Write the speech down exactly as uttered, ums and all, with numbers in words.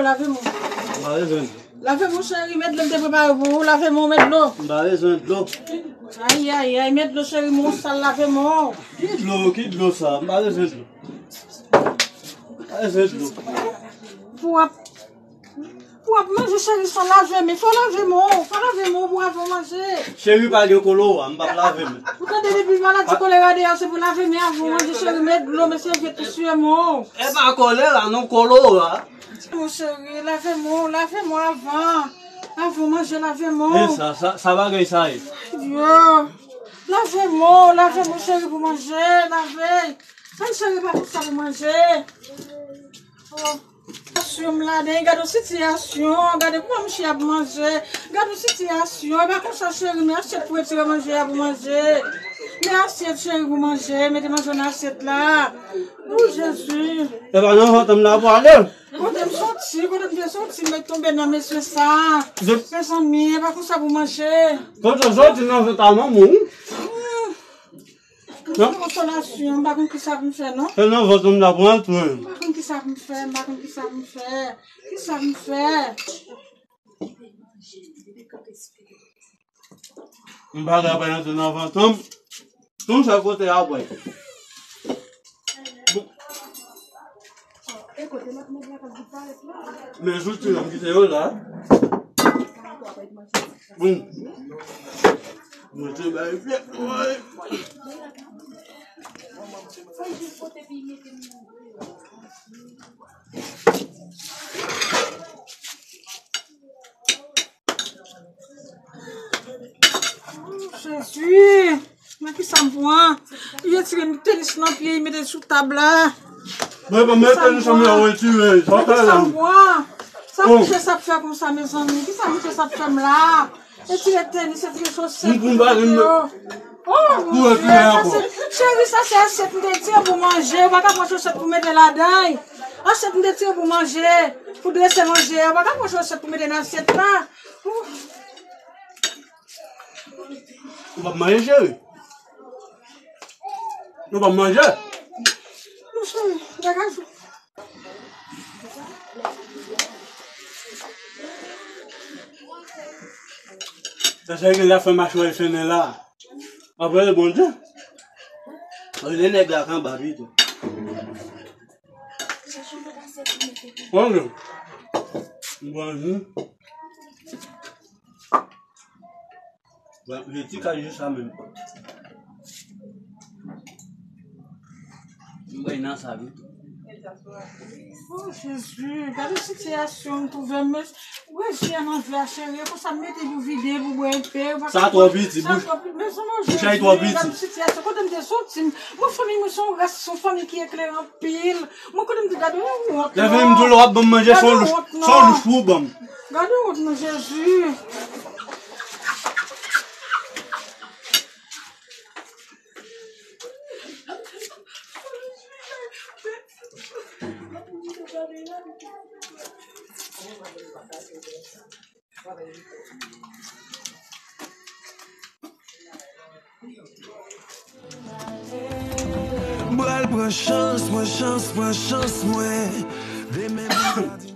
Lave men w. M pa bezwen dlo. Lave men w, cheri, men dlo m te prepare pou ou. Lave men w, men dlo. M pa bezwen dlo. Ay, ay, ay, men dlo, cheri, men w sal, lave men w. Ki dlo, ki dlo sa? M pa bezwen dlo. M pa bezwen dlo. Pou w ap, pou w ap manje, cheri, san lave men. Fò lave men w, fò lave men w pou w avan manje. Cheri, pa gen kolera, m p ap lave men. Ou tande depi maladi kolera deyò, se pou lave men avan manje, cheri, men dlo, men sèvyèt pou siye men w. E pa kolera, non, kolera. Mon cheri, lave men w, lave men w avan. Avan manje, lave men w. E sa, sa, sa bagay sa ye? Yo. Lave men w, lave men w, cheri, pou manje, lave. Ay, cheri, pa konsa pou manje. Oh. Sitiyasyon m ladan, gade yon sitiyasyon, gade kòman misye ap manje. Gade yon sitiyasyon, e pa konsa, cheri, men asyèt pou retire manje a pou manje. Men asyèt, cheri, pou manje, mete manje nan asyèt la. O Jezi. E pa nan vant m la pou ale. Kote m soti, kote m te soti, m tonbe nan mesye sa. Mezanmi, e pa konsa pou manje. Kote w soti nan vant a manman w? Hmm. Non? Konsolasyon, m pa konn kisa pou m fè, non. Se nan vant m la pou antre. M pa konn kisa pou m fè, m pa konn kisa pou m fè. Kisa pou m fè? M pa ka bay antre nan vant m. Tout sa kote a bay. Men zouti la, m kite yo la. Bon. Mwen te bay fèt, woy. Jezi, nan kisa m pran? Li retire tenis nan pye, li mete l sou tab la. Mwen, mwen, tenis nan pye, retire. Nan kisa m pran? Sa misye sa ap fè konsa, mezanmi? Kisa misye sa ap fè m la? Retire tenis, retire sosèt. M pou m pale, m yo. Oh, Bondye, sa se, cheri, sa se asyèt m te tire pou manje. Ou pa ka pran sosèt pou mete ladan. Asyèt m te tire pou manje, pou drese manje. Ou pa ka pran sosèt pou mete nan asyèt la. Ou p ap manje, cheri? Ou p ap manje? Non, cheri, degaj ou. Sa se gen la fè machwè fennen la. Apre le Bondye. Rele nèg la k anba pito. Bondye. Bondye. Bon, je ti kay jis la menm. M bay nan sa tou. Oh, Jezi, gade sitiyasyon m twouve m, men, wè je a nan vè a, cheri, e konsa m mete pou vide, pou bwè enpe, ou pa ka. Sa twò piti, bouch chay twò piti. Gade sitiyasyon, kote m te soti, mwen fanmi mwen se yon ras, se yon fanmi ki eklere anpil, mwen kote m te gade, yon wont non. Lè vini m di w w ap ban m manje, se yon louch, se yon louch pou w ban m. Gade wont non, Jezi. M pral pran chans mwen, chans mwen, chans mwen. Demen m